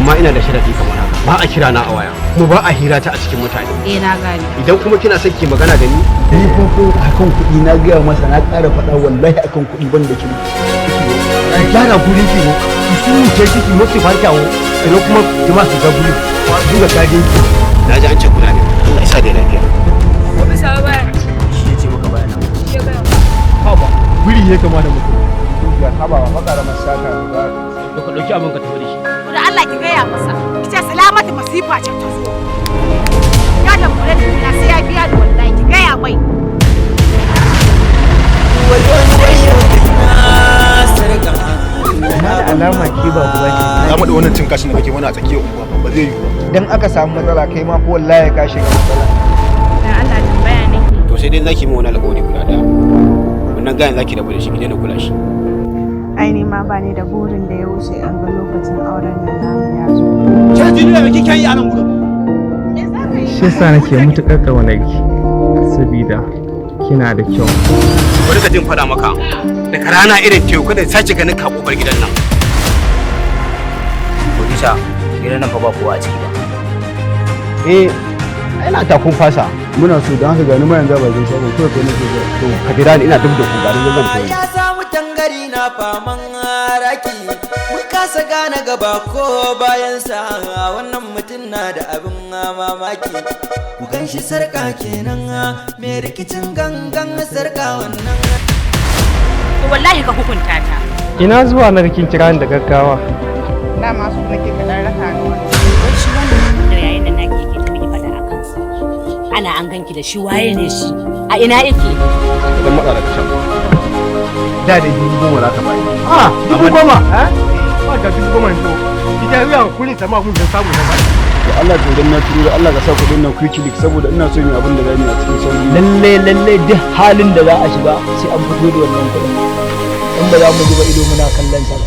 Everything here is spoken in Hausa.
Amma ina da sharadi kamar haka: ba a kira na a waya, kuma ba a hira ta a cikin mutane. Eh, na gane. Idan kuma kina son ki magana da ni Ni fa ko akan kuɗi, na gaya masa, na ƙara faɗa, wallahi akan kuɗi ban da kiri. Ki gyara gurin ki, ki suce ki musu farkawo, sannan kuma jama'a su ga gurin dinga gadin ki. Na ji an ce kuna ne, Allah ya sa da lafiya. Bisa baya. Shi ya ce maka bayana? Shi ya gaya. Haba, guri ya kama da mutum. Ya haba wa makaramar sata ba. To, ka dauki abin ka tafi da shi. To, da Allah ki gaya masa. Ki ce Salamatu masifa ce ta zo. Ya damfare ni na, sai ya biya ni wallahi, ki gaya mai. Wayo wayo na sarka. Amma da alama ke ba ku bace. Za mu da wannan cin kashin da kake mana a tsakiyar unguwa ba zai yiwu ba. Idan aka samu matsala, kai ma ko wallahi ka shiga matsala. Dan Allah, tambaya nake. To, sai dai zaki min wani alƙawari guda daya: wannan gayan zaki rabu da shi, ki daina kula shi. Ai ni ma ba ni da burin da ya wuce an ga lokacin auren nan namu ya zo. Ke jini da kike yi a nan gurin? Me za ka yi? Shi yasa nake matuƙar ƙaunar ki, sabida kina da kyau. Bari ka jin faɗa maka, daga rana irin teku kada sace ganin ka kofar gidan nan. Producer, gidan nan fa ba kowa a ciki ba. Eh, ina ta kun fasa. Muna so, don haka gani ma yanzu a bakin shagon kawai kai nake jira. To, ka jira ni, ina duk da ku, gari zan tafi. Ya samu tangari na faman raki, mun kasa gane gaba ko bayansa. Wannan mutum na da abin mamaki, ku gan shi, sarka kenan, mai rikicin gangan sarka wannan. To, wallahi ka hukunta ta. Ina zuwa na kin kira ni da gaggawa? Dama su nake ka dan raka ni wani. Wai shi wannan da yayin nan naki yake ta miki fada a kansa. Ana an ganki da shi, waye ne shi? A ina yake? Idan matsa daga can da da 10,000 za ka bani. Ah, 10,000, eh, ba da 10,000 to ita ya kuni sama mun da samu na ba. To Allah, to dan na turo da Allah ka sa kuɗin nan quick click, saboda ina so mu abin da zamu yi a cikin sauri. Lalle lalle, duk halin da za a shiga sai an fito da wannan kuɗin. In ba za mu zuba ido muna kallon sa ba.